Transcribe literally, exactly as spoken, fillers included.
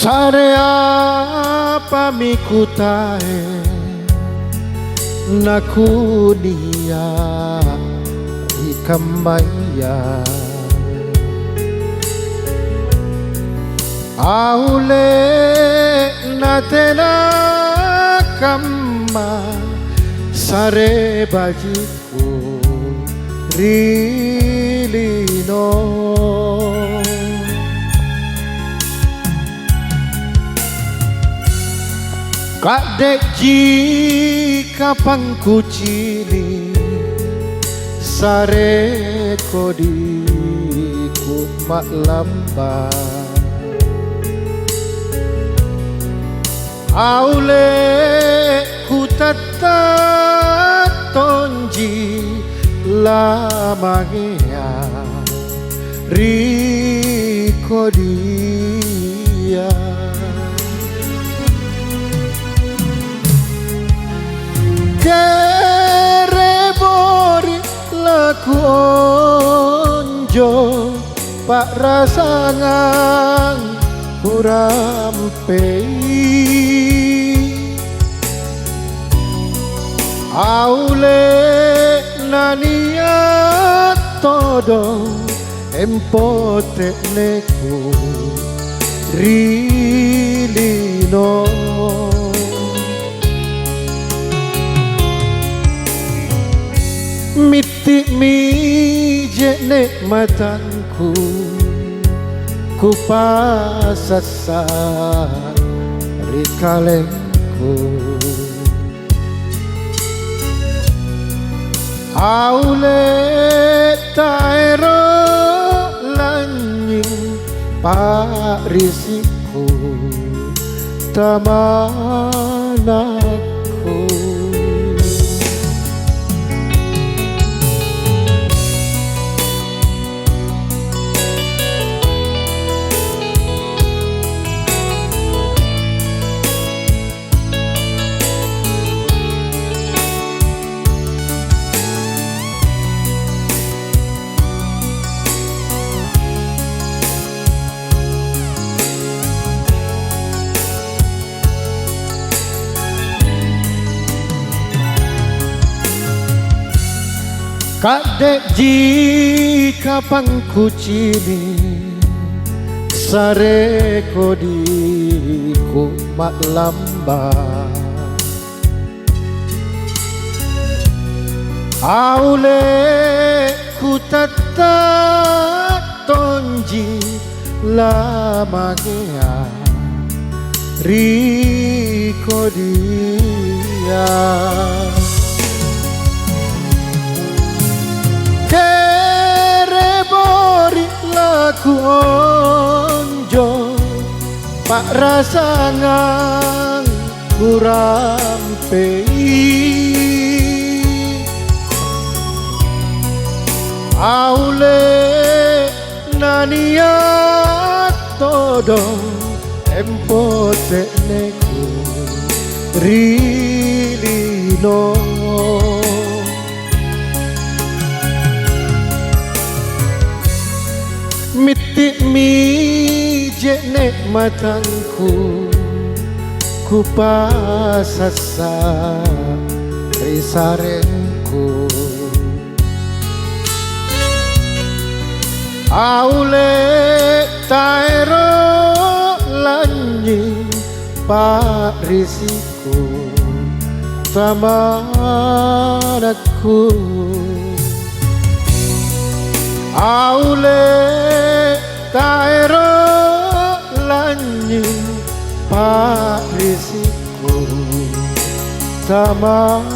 Are apami kutae nakunia ri kammaya. Aule natena kamma sare baji' ku ri lino. Ka'de'ji kapang kucini', sare kodi ku ma'lamba. Aule kutatta tonji lamangea ri kodia. Kerebori lakuonjo pa'rasangang kurampei. Aule nania' todong empo te'neku ri lino. Mitti'mi je'ne' matangku, kupasassa ri kalengku. Aule taero' lanynying pa'risikku, tamanakku. Ka'de'ji kapang kucini', sare kodi ku ma'lamba. Aule kutatta tonji lamangea ri kodia. Kerebori lakuonjo pa'rasangang kurampei. Aule nania' todong empo te'neku ri lino. Mitti'mi je'ne' matangku, kupasassa ri sarengku. Aule taero' lanynying pa'risi' ku tamanakku. Aule taero' lanynying pa'risi'ku tamanakku.